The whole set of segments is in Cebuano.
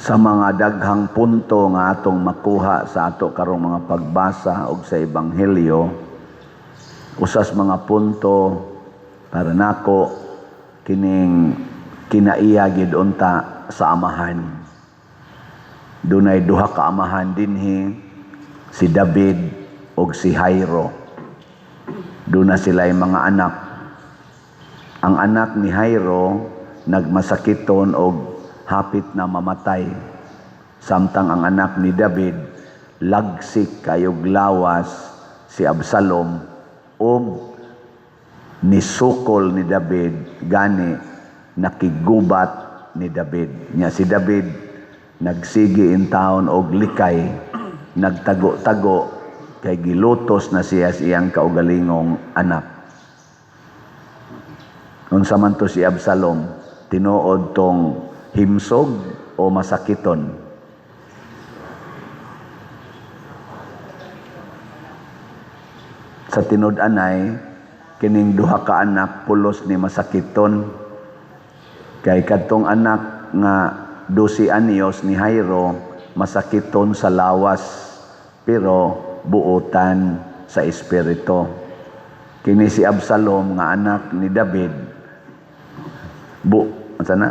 Sa mga daghang punto nga atong makuha sa ato karong mga pagbasa og sa Ebanghelyo, usas mga punto para nako kining kinaiya gid unta sa amahan. Dunay duha ka amahan dinhi, si David ug si Jairo. Duna sila mga anak. Ang anak ni Jairo nagmasakiton og hapit na mamatay. Samtang ang anak ni David lagsik kayog lawas, si Absalom, ug nisukol ni David, gani nakigubat ni David. Nya si David nagsigi in town og likay, nagtago-tago kay gilutos na siya sa iyang kaugalingong anak. Unsa man to si Absalom, tinuod tong himsog o masakiton? Sa tinud-anay, kining duha ka anak pulos ni masakiton. Kay kadtong anak nga 12 anyos ni Jairo, masakiton sa lawas pero buotan sa espiritu. Kini si Absalom nga anak ni David, bu sana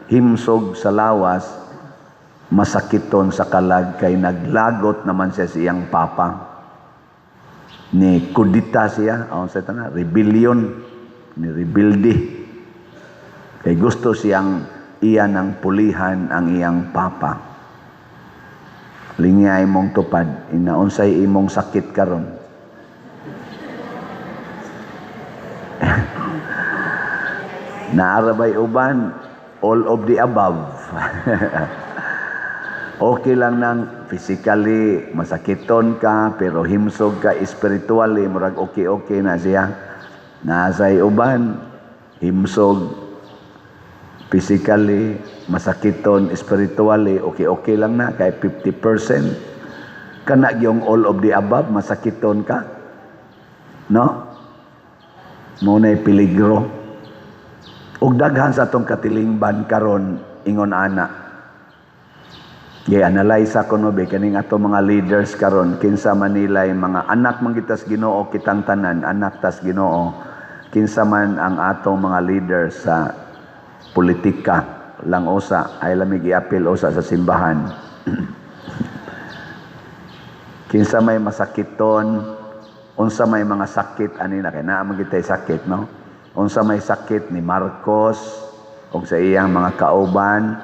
himsog sa lawas, masakiton sa kalag kay naglagot naman siya sa iyang papa. Ni kudita siya, aon sa tana, rebellion, ni rebelde. Kay gusto siyang iya ng pulihan ang iyang papa. Lingya imong tupad, inaunsay imong sakit karon. Naarabay uban, all of the above. Okay lang nang physically masakiton ka pero himsog ka spiritually, murag okay-okay na siya. Nasay uban, himsog physically, masakiton spiritually, okay-okay lang na kay 50%. Kana gyung all of the above, masakiton ka. No? Mo na'y peligro. Ug daghan sa atong katilingban karon ingon ana. Gi-analyze ako no be kaning ato mga leaders karon, kinsa man nila'y mga anak man gitas Ginoo, kitang tanan anak tas Ginoo. Kinsa man ang atong mga leaders sa politika lang usa ay lami giapil usa sa simbahan. Kinsa may masakiton, unsa may mga sakit ani na kay naa man gitay sakit, no? Unsa may sakit ni Marcos og sa iyang mga kauban,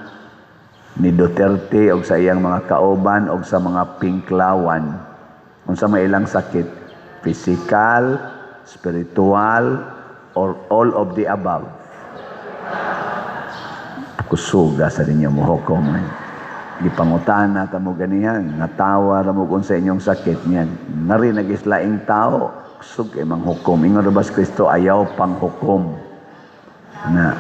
ni Duterte og sa iyang mga kauban og sa mga pinklawan. Unsa may ilang sakit? Physical, spiritual, or all of the above? Kusuga sa ninyo mohukom. Eh. Gipangutana ta mo ganihan, natawa ra mo kung sa inyong sakit niyan. Nari nagislaing tao, kusog kay manghukom. Ingon ra ba si Kristo, ayaw panghukom. Na.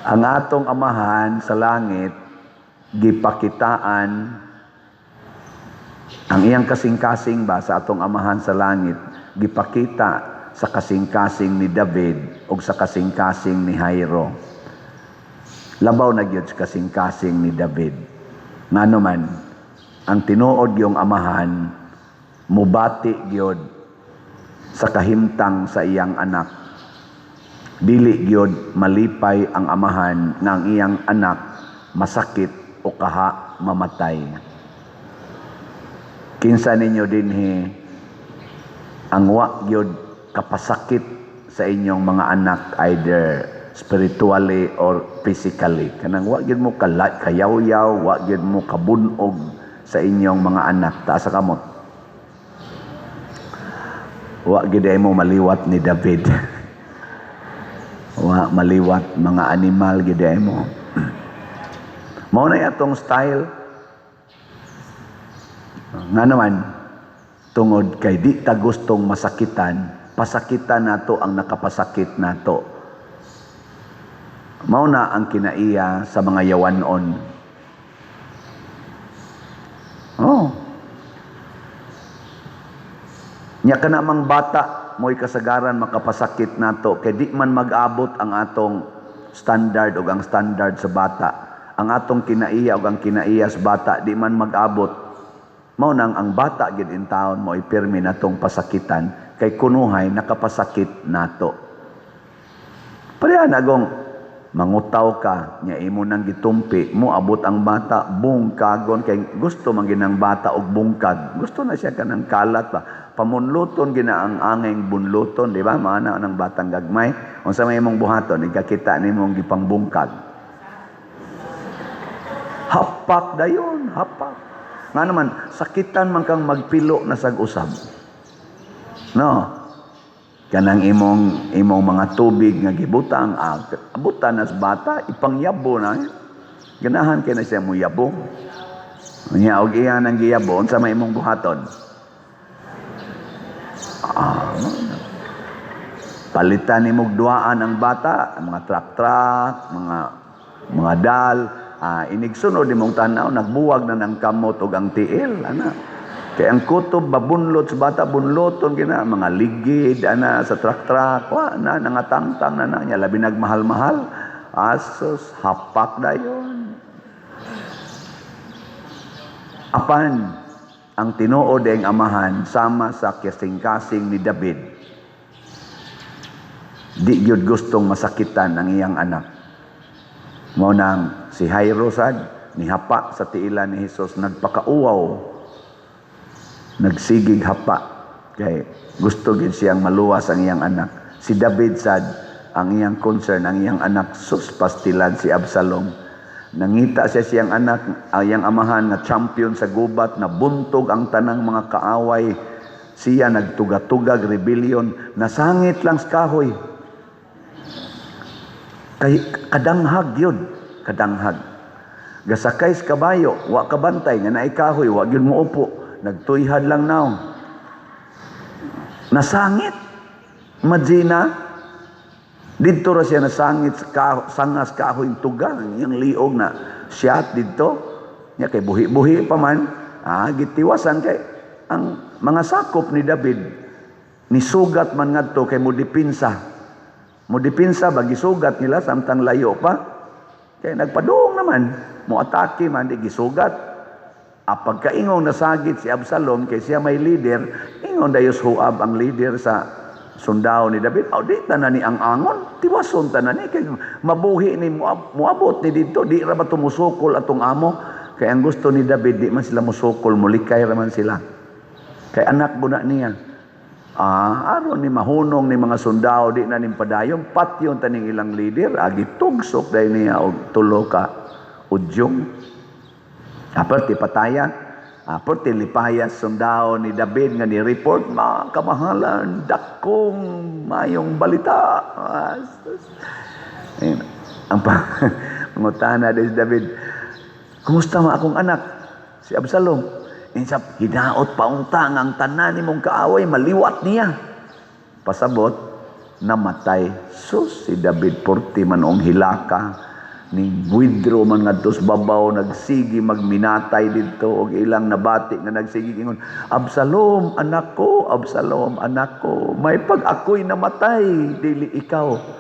Ang atong amahan sa langit, gipakitaan ang iyang kasing-kasing ba sa atong amahan sa langit, gipakita sa kasing-kasing ni David o sa kasing-kasing ni Jairo. Labaw na gyud sa kasing-kasing ni David. Ngano man, ang tinuod yung amahan, mubati gyud sa kahimtang sa iyang anak. Dili gyud malipay ang amahan nga ang iyang anak masakit o kaha mamatay. Kinsa ninyo dinhi ang wa gyud kapasakit sa inyong mga anak either spiritually or physically? Kanang wa gyud mo kayawyaw, wa gyud mo kabunog sa inyong mga anak. Taas sa kamot. Wa gyud ay mo maliwat ni David. Wa maliwat mga animal gyud ay mo. Mao na atong style. Nga naman, tungod kay di ta gustong masakitan, pasakitan nato ang nakapasakit nato. Mao na ang kinaiya sa mga yawanon. Oh. Nya ka namang bata, mo'y kasagaran makapasakit nato, kay di man mag-abot ang atong standard ug ang standard sa bata. Ang atong kinaiya ug ang kinaiya sa bata di man mag-abot. Mao nang ang bata gid in taon mo pirmi natong pasakitan kay kunuhay nakapasakit nato. Pareha na gong mangutaw ka nya imo nang gitumpi, mo abot ang bata, bungkagon kay gusto man ginang bata og bungkag. Gusto na siya kanang kalat ba. Pamunluton gina ang angeng bunluton, di ba? Maana ng batang gagmay. Unsa may imong buhaton, ikakita nimong gipangbungkag. Hapak dayon, hapak. Nga naman, sakitan man kang magpilo na sag usab. No? Kanang imong imong mga tubig nga gibutang, abutan nas bata, ipangyabo na. Ganahan kay na siya mo yabo. Nya og iya nang giyabo, unsa may imong buhaton? Ah, palitan ni mong duaan ang bata, ang mga truck-truck, mga dal, inigsunod nimong tanaw, nagbuwag na ng kamot og ang tiil, ana. Kay ang kutob babunlot sa bata, bunloton gina mga ligid ana sa truck-truck, wa na nangatangtang na na niya, labi nagmahal-mahal. Asos, hapak dayon. Apan ang tinuod ang amahan sama sa kasing-kasing ni David. Di gyud gustong masakitan ang iyang anak. Mao nang si Jairo sad nihapa sa tiilan ni Hesus, nagpakauwaw, nagsigig hapa kay gusto gid siyang maluwas ang iyang anak. Si David sad, ang iyang concern ang iyang anak, sus pastilan si Absalom. Nangita siya siyang anak, ang iyang amahan nga champion sa gubat, na buntog ang tanang mga kaaway. Siya nagtugatugag rebellion, nasangit lang sa kahoy. Kay kadanghag yun, kadanghag. Gasakay sa kabayo, wa kabantay nga naay kahoy, wa gyud muupo, nagtuyhad lang naong. Nasangit. Imagine, didto ra siya nasangit sa sangas kahoy tugang, yung liog na siyat didto. Nya kay buhi-buhi pa man, gitiwasan kay ang mga sakop ni David nisugat man ngadto kay mo dipinsa. Mo dipinsa ba gisugat nila samtang layo pa. Kay nagpadung naman, mo atake man di gisugat. Pagkaingong nasagit si Absalom kay siya may leader, ingon dayos Joab ang leader sa sundao ni David. Oh, di tanan ni ang angon, tiwason tanan ni kay mabuhi ni muabot ni didto, di ra ba tumusukol atong amo? Kay ang gusto ni David di man sila musukol, mulikay ra man sila. Kay anak guna niya. Aron ni mahunong ni mga sundao di na ning padayon, patyon taning ilang leader, agi tugsok dahil niya og tulo ka udyong. Aparte pataya, aparte lipayas sundao ni David nga ni report, mga kamahalan, dakong mayong balita. Ayun, ang pangutana si David, kumusta ma akong anak? Si Absalom. Insa hinaot paunta ang tanan nimong kaaway maliwat niya. Pasabot, namatay. Sus, si David porti manong hilaka ni withdraw man ngadto sa babaw, nagsigi magminatay didto og ilang nabati nga nagsigi ingon, Absalom anak ko, Absalom anak ko, may pag ako'y namatay dili ikaw.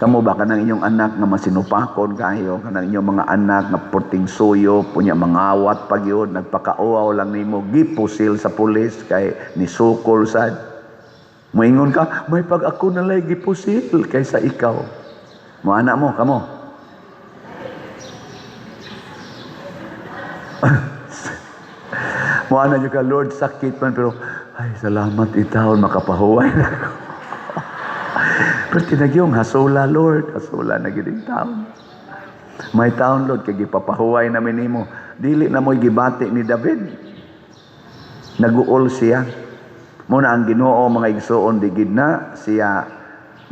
Kamo ba kanang inyong anak nga masinupakon kayo, kanang inyong mga anak nga porting suyo, punya mangawat pag yun, nagpakauaw lang nimo, gipusil sa pulis kay nisukol sad. Moingon ka, may pag ako nalay gipusil kaysa ikaw. Mo anak mo, kamo. Mo anak ka, Lord, sakit man, pero ay, salamat itawon, makapahuway na ako. Pero tinagyong, hasula, Lord, hasula na gid taon. May taon, Lord, kay gipapahuway namin nimo. Dili na mo'y gibati ni David. Naguol siya. Muna ang Ginoo, mga igsoon, di gid na siya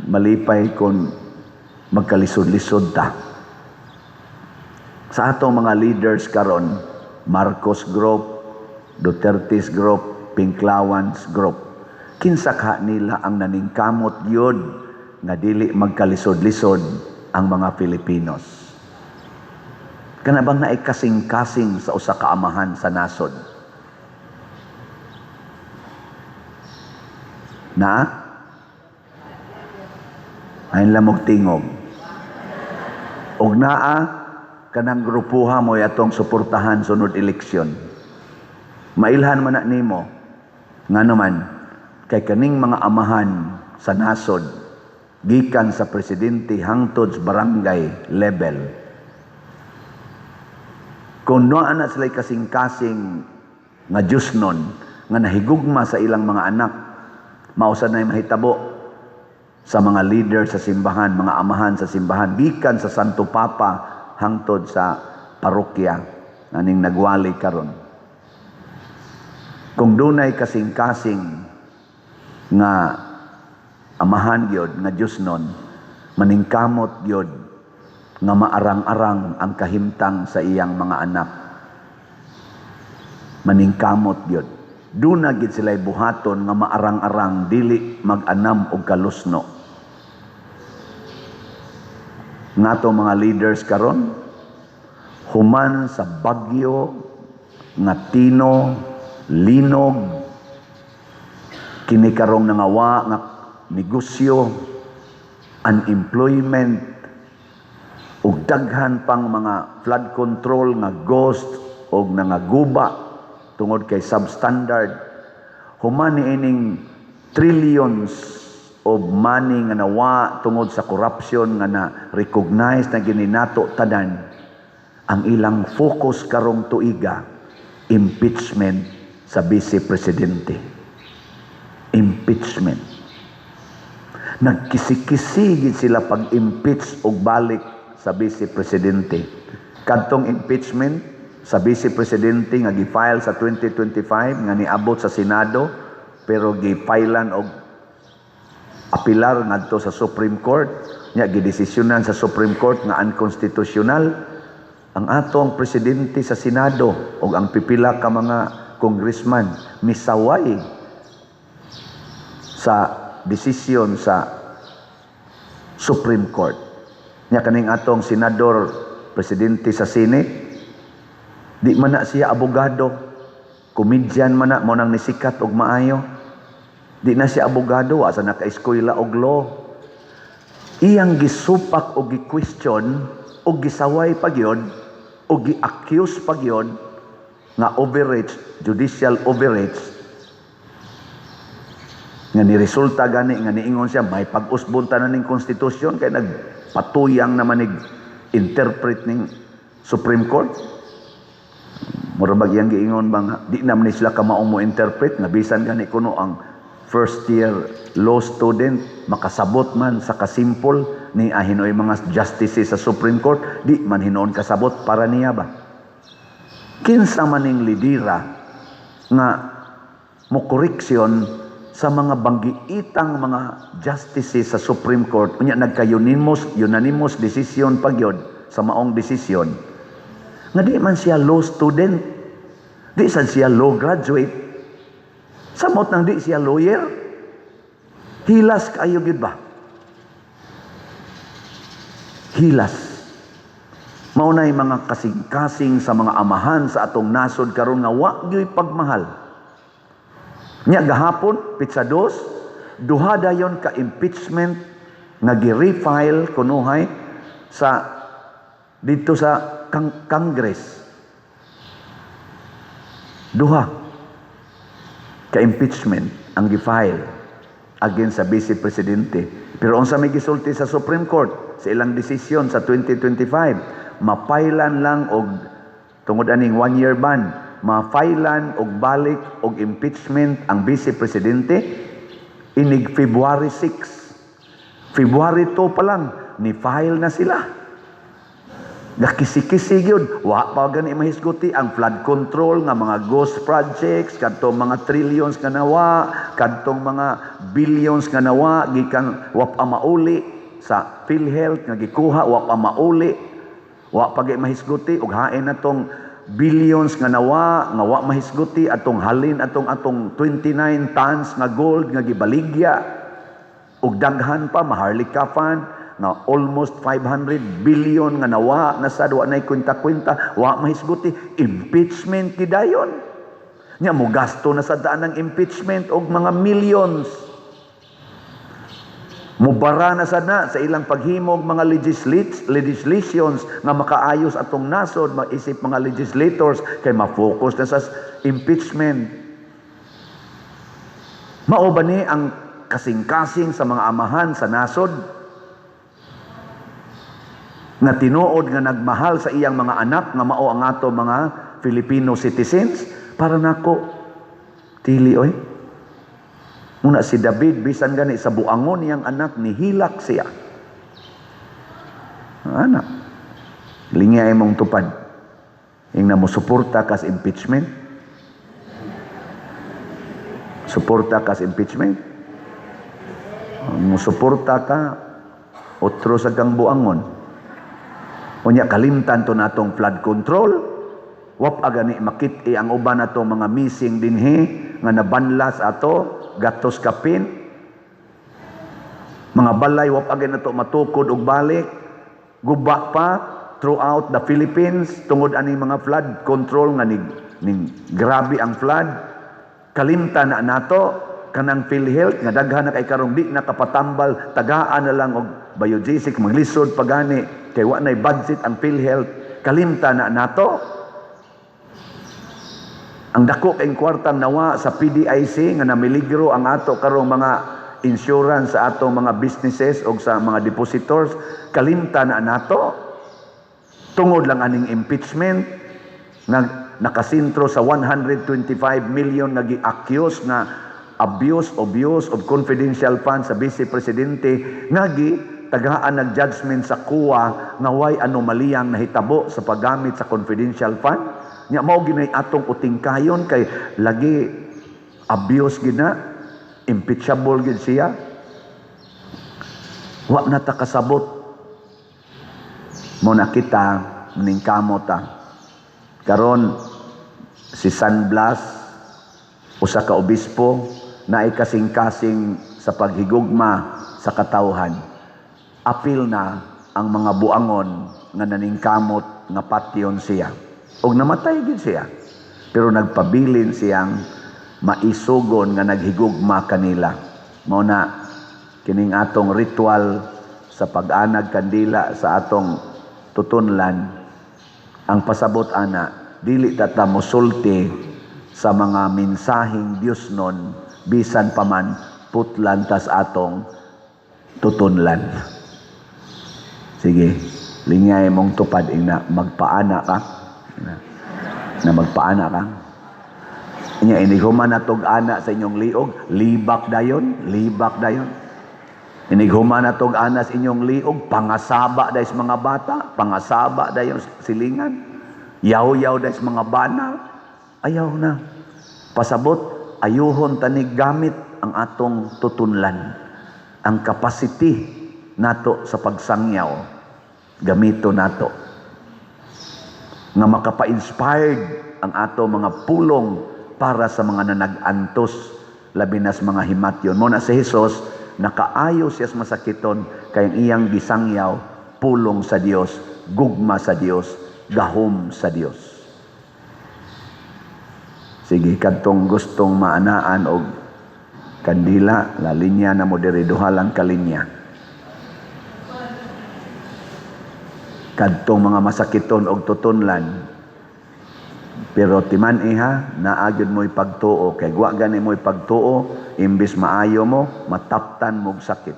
malipay kon magkalisod-lisod ta. Sa atong mga leaders karon, Marcos Group, Duterte's Group, Pinklawans Group, kinsa ka nila ang naningkamot yun nga dili magkalisod-lisod ang mga Filipinos? Kana bang naay kasing-kasing sa usa ka amahan sa nasod? Na? Ayon lang mong tingog. Og naa kanang grupuha mo atong suportahan sunod eleksyon. Mailhan man na nimo, ngano man kay kaning mga amahan sa nasod, gikan sa presidente hangtod sa barangay level, kung naa na sila kasing-kasing nga Diyosnon nga nahigugma sa ilang mga anak, mausa na mahitabo sa mga leader sa simbahan, mga amahan sa simbahan, gikan sa Santo Papa hangtod sa parokya aning nagwali karon. Kung dunay kasing-kasing nga amahan gyud nga Diyosnon, maningkamot gyud nga maarang-arang ang kahimtang sa iyang mga anak. Maningkamot gyud. Duna gid sila buhaton nga maarang-arang, dili mag-anam og kalusno. Nga mga leaders karon, human sa bagyo nga Tino, Linog, kini karong nangawa nga negosyo, unemployment, ug daghan pang mga flood control nga ghost og nangaguba tungod kay substandard, human niining trillions of money nga nawa tungod sa corruption nga na recognize na gini nato tanan, ang ilang focus karong tuiga, impeachment sa vice presidente. Impeachment. Nagkisi-kisi gid sila pag-impeach og balik sa vice presidente. Kadtong impeachment sa vice presidente nga gi-file sa 2025 nga niabot sa Senado pero gi-filean og apilar ngadto sa Supreme Court nya, gidesisyonan sa Supreme Court nga unconstitutional. Ang atong presidente sa Senado ug ang pipila ka mga congressman misaway sa desisyon sa Supreme Court. Nya kaning atong senador, presidente sa Senate, di man na siya abogado, komedyan man na mo nang nisikat og maayo. Di na siya abogado, asa naka-eskwela og law. Iyang gisupak og gi-question og gisaway pa gyud og gi-accuse pa gyud nga overreach, judicial overreach, nga ni resulta gani nga niingon siya may pag-usbon tanan ning konstitusyon kay nagpatuyang naman nig interpret ning Supreme Court. Mura bag iyang giingon ba nga di naman ni sila kamao mo interpret, nga bisan gani kuno ang first year law student makasabot man sa kasimple ni ahinoy mga justices sa Supreme Court, di man hinuon kasabot para niya ba. Kinsa maning lidira nga mo koreksyon sa mga banggiitang mga justices sa Supreme Court, unya nagka-unanimous unanimous decision pa gyud sa maong desisyon, nga di man siya law student, di sad siya law graduate, samot nang di siya lawyer? Hilas kayo gyud ba? Hilas. Mao nay mga kasing-kasing sa mga amahan sa atong nasod karon nga wa gyuy pagmahal. Nya gahapon, petsa 2, duha dayon ka impeachment nga gi-refile kunuhay sa dito sa Congress. Duha ka impeachment ang gi-file against sa vice presidente. Pero unsa may gisulti sa Supreme Court sa ilang desisyon sa 2025, mapailan lang og tungod aning 1 year ban, mafailan og balik og impeachment ang vice presidente inig February 6. February 2 pa lang ni file na sila. Gakisi-kisi gyud, wa pa gani mahisguti ang flood control nga mga ghost projects, kadtong mga trillions nga nawa, kadtong mga billions nga nawa gikan wa pa mauli sa PhilHealth nga gikuha, wa pa mauli. Wa pa gyud mahisguti og hain na tong billions nga nawa nga wa mahisguti, atong halin atong atong 29 tons nga gold nga gibaligya ug daghan pa, Maharlika Fund nga almost 500 billion nga nawa na sad, wa nay kwenta-kwenta, wa mahisguti, impeachment gidayon. Nya mo gasto na sa daan ng impeachment og mga millions. Mubara na sad na sa ilang paghimog mga legislations nga makaayos atong nasod, maisip mga legislators kay ma-focus na sa impeachment. Mao ba ni ang kasing-kasing sa mga amahan sa nasod? Nga tinuod nga nagmahal sa iyang mga anak nga mao ang ato mga Filipino citizens? Para nako, dili oy. Muna si David, bisan gani sa buangon niyang anak, nihilak siya. Ang anak. Lingya imong tupad. Ingna mo suporta kas impeachment. Suporta kas impeachment. Mo suporta ka, otro sa kang buangon. Unya kalimtan to natong flood control. Wa pa gani makit-i ang uban nato mga missing dinhi nga nabanlas ato gatos kapin. Mga balay wa pa gani nato matukod og balik. Guba pa throughout the Philippines tungod ani mga flood control nga ning grabe ang flood. Kalimtan na nato kanang PhilHealth nga daghan na kay karong di nakapatambal, tagaan na lang og Biogesic, maglisod pa gani kay wa nay budget ang PhilHealth. Kalimtan na nato ang dako kay kwartang nawa sa PDIC nga namiligro ang ato karong mga insurance sa atong mga businesses o sa mga depositors. Kalimtan na nato tungod lang aning impeachment nga nakasentro sa 125 million nga gi-accuse nga abuse, abuse of confidential funds sa Vice Presidente nga gi tagaan nag judgment sa COA nga way anomaliyang nahitabo sa paggamit sa confidential fund. Nya mao ginay atong utingkayon kay lagi abuse gina, impeachable gid siya. Wa na ta kasabot. Mo na kita maningkamot ta. Karon si San Blas, usa ka obispo naay kasing-kasing sa paghigugma sa katawhan. Apil na ang mga buangon nga naningkamot nga patyon siya. Og namatay gid siya. Pero nagpabilin siyang maisugon nga naghigugma kanila. Mao na kining atong ritual sa pag-anag kandila sa atong tutunlan, ang pasabot ana, dili ta ta mosulti sa mga mensaheng Dios nun, bisan pa man putlan tas atong tutunlan. Sige, lingay mong tupad ingna magpaana ka. Na magpaana ka. Nya inig human na tog ana sa inyong liog, libak dayon, libak dayon. Inig human na tog ana sa inyong liog, pangasaba dayon sa mga bata, pangasaba dayon silingan. Yaw-yaw dayon sa mga bana. Ayaw na. Pasabot, ayuhon tanig gamit ang atong tutunlan. Ang capacity nato sa pagsangyaw, gamito nato. Nga makapa-inspired ang ato mga pulong para sa mga nanag-antos, labi na sa mga himatyon. Mo na si Jesus, nakaayo siya sa masakiton, kay ang iyang gisangyaw, pulong sa Dios, gugma sa Dios, gahom sa Dios. Sige, kadtong gustong maanaan og kandila, la linya na mo diri, duha lang ka linya. Kadtong mga masakiton og tutunlan, pero timan iha, naa gyud mo'y pagtuo, kay wa gani mo'y pagtuo, imbis maayo mo, mataptan mo'g sakit.